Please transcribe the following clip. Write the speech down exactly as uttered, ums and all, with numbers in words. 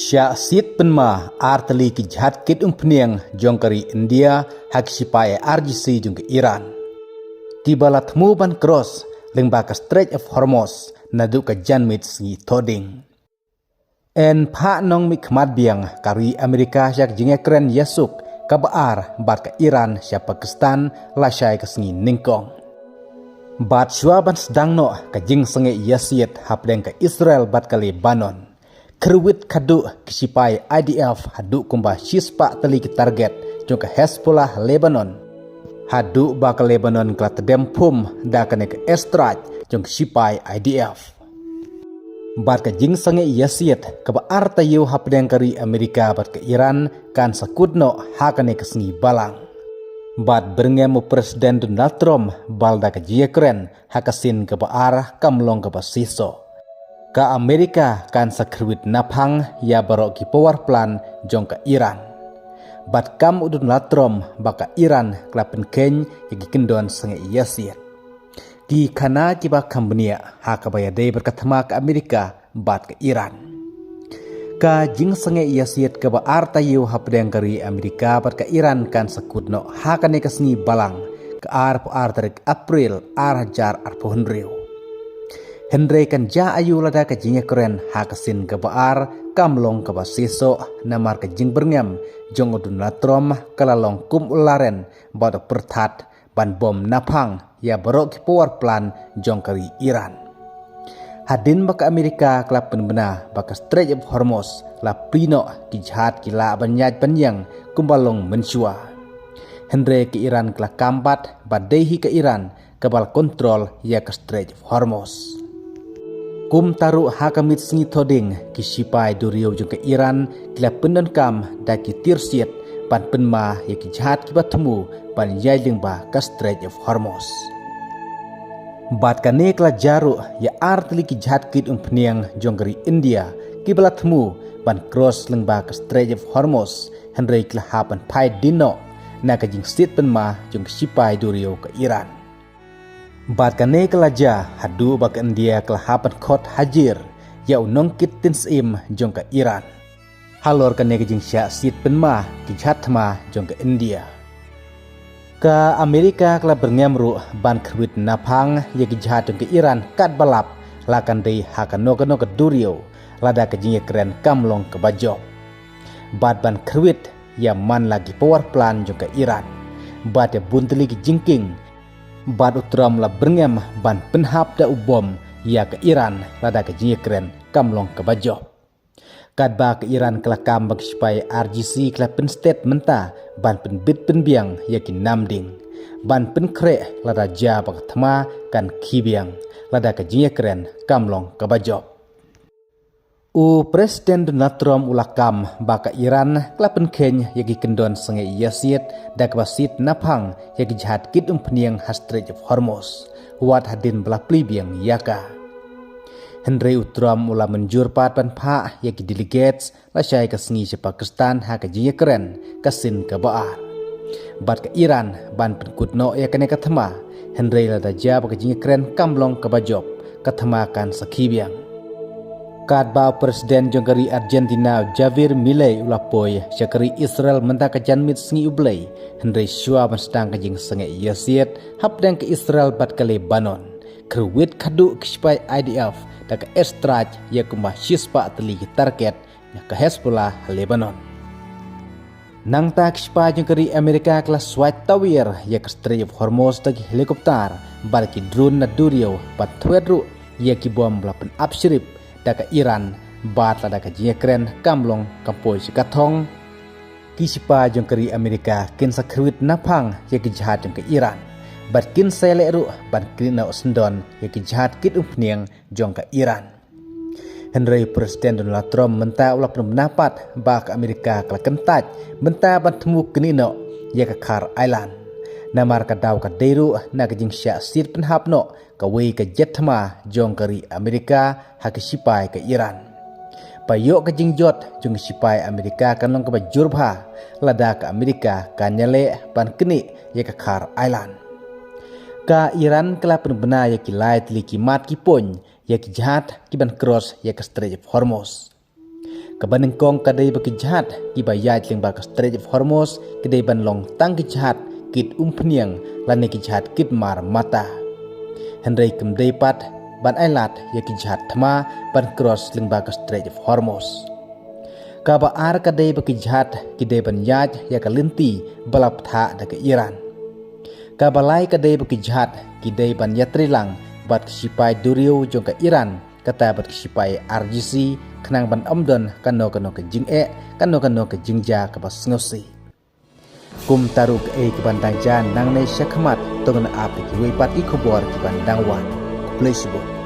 Shah siat pynma ar tylli ki jahaj kit umphniang jong ka ri India ha ki shipai I R G C jong ka Iran, kiba la thmu ban cross lyngba ka Strait of Hormuz naduh ka janmiet sngi Thohdieng. Yn phah nongmihkhmat biang ka ri Amerika sha ka jingïakren ïasuk kaba ar bad ka Iran sha Pakistan lashai ka sngi nyngkong. Bad shuwa ban sdang noh ka jingsangeh ïasiat hapdeng ka Israel bad ka Lebanon, kyrwit khadduh ki shipai I D F haduh kumba shispah tylli ki target jong ka Hezbollah Lebanon, haduh ba ka Lebanon ka la tdem phum da kane ka airstrike jong ki shipai I D F. Bad ka jingsangeh ïasiat kaba ar taïew hapdeng ka ri Amerika bad ka Iran kan sa kut noh ha kane ka sngi Balang. Bad byrngem u President Donald Trump ba lada ka jingïakren ha ka sien kaba ar kam long kaba shisha, ka Amerika kan sa kyrwit naphang ïa baroh ki power plant jong ka Iran. Bad kam u Donald Trump ba ka Iran ka la pynkheiñ ïa ki kyndon sangeh ïasiat, ki khana kiba kham bniah ha kaba ïadei bad ka thma ka Amerika bad ka Iran. Ka jingsangeh ïasiat kaba ar taïew hapdeng ka ri Amerika bad ka Iran kan sa kut noh ha kane ka sngi Balang, ka arphew ar tarik April ar hajar arphew hynriew. Hynrei kan jia aïu lada ka jingïakren ha ka sien kaba ar kam long kaba shisha, namar ka jingbyrngem jong u Donald Trump ka la long kum u laren bad u pyrthat ban bom naphang ïa baroh ki power plant jong ka ri Iran. Hadien ba ka Amerika ka la pynbna ba ka Strait of Hormuz la plie noh, ki jahaj ki lah ban ïaid ban ïeng kumba long mynshuwa. Hynrei ka Iran ka la kam bad ba dei hi ka Iran kaba la kontrol ïa ka Strait of Hormuz. Kumta ruh ha ka miet sngi Thohdieng, ki shipai duriaw jong ka Iran ki la pyndonkam da ki tiar siat ban pynma ïa ki jahaj kiba thmu ban ïaid lyngba ka Strait of Hormuz. Bad kane ka la jia ruh ïa ar tylli ki jahaj kit umphniang jong ka ri India kiba la thmu ban cross lyngba ka Strait of Hormuz, hynrei ki la hap ban phai dien noh na ka jingsiat pynma jong ki shipai duriaw ka Iran. Bad kane ka la jia haduh ba ka India ka la hap ban khot hajir ïa u nongkit tynsyiem jong ka Iran halor kane ka jingshah siat pynma ki jahaj thma jong ka India. Ka Amerika ka la byrngem ruh ban kyrwit naphang ïa ki jahaj jong ka Iran katba lap, la kan dei ha kano kano ka duriaw, lada ka jingïakren kam long kaba jop. Bad ban kyrwit ïa man la ki power plant jong ka Iran, bad ïa bun tylli ki jingkieng. Bad u Trump la byrngem ban pynhap da u bom ïa ka Iran lada ka jingïakren kam long kaba jop. Katba ka Iran ka la kam ba ki shipai R G C ka la pynstet mynta ban pynbit pynbiang ïa ki nam ding, ban pynkhreh lada jia ba ka thma kan khie biang lada ka jingïakren kam long kaba jop. U President Donald Trump u la kam ba ka Iran ka la pynkheiñ ïa ki kyndon sangeh ïasiat da kaba siat naphang ïa ki jahaj kit umphniang ha Strait of Hormuz, wat hadien ba la plie biang ïa ka. Hynrei u Trump u la mynjur pat ban phah ïa ki delegates lashai ka sngi sha Pakistan ha ka jingïakren ka sien kaba ar. Bad ka Iran ban pynkut noh ïa kane ka thma, hynrei lada jia ba ka jingïakren kam long kaba jop, ka thma kan sa khie biang. Katba u President jong ka ri Argentina u Javier Milei u la poi sha ka ri Israel mynta ka janmiet sngi U Blei, hynrei shuwa ban sdang ka jingsangeh ïasiat hapdeng ka Israel bad ka Lebanon, kyrwit khadduh ki shipai I D F da ka airstrike ïa kumba shispah tylli ki target na ka Hezbollah ha Lebanon. Nangta ki shipai jong ka ri Amerika ka la swait tawiar ïa ka Strait of Hormuz da ki helicopter bad ki drone na duriaw, bad thwet ruh ïa ki bom ba la pynap shrip da ka Iran, bad lada ka jingïakren kam long kam poi sha ka thong, ki shipai jong ka ri Amerika kin sa kyrwit naphang ïa ki jahaj jong ka Iran, bad kin sa ïaleh ruh ban knieh noh syndon ïa ki jahaj kit umphniang jong ka Iran. Hynrei u President Donald Trump mynta u la pynbna pat ba ka Amerika ka la kyntait mynta ban thmu knieh noh ïa ka Khyr Island, namar ka daw ka dei ruh na ka jingshah siat pynhap noh kawei ka jet thma jong ka ri Amerika ha ki shipai ka Iran. Ba ïoh ka jingjot jong ki shipai Amerika kan long kaba jur bha lada ka Amerika kan ïaleh ban knieh ïa ka Khyr Island. Ka Iran ka la pynbna ïa ki lai tylli ki mat ki point ïa ki jahaj ki ban cross ïa ka Strait of Hormuz. Kaba nyngkong ka dei ba ki jhat kiba ïaid lyngba ka Strait of Hormuz ki dei ban long tang ki jhat kit umphniang lane ki jhat kit mar mata. Hynrei kam dei pat ban ai lad ïa ki jhat thma ban cross lyngba ka Strait of Hormuz. Kaba ar ka dei ba ki jhat ki dei ban ïaid ïa ka lynti ba la bthah da ka Iran. Kaba lai ka dei ba ki jhat ki dei ban ïatreilang bad ka shipai duriaw jong ka Iran, kata bad ka shipai R G C, khnang ban ym don kano kano ka jingeh, kano kano ka jingjia kaba sngewsih. Kumta ruh kaei kaban dang jia nangne shakhmat, to ngin ap ïa kiwei pat ki khubor kiban dang wan. Khublei shibun.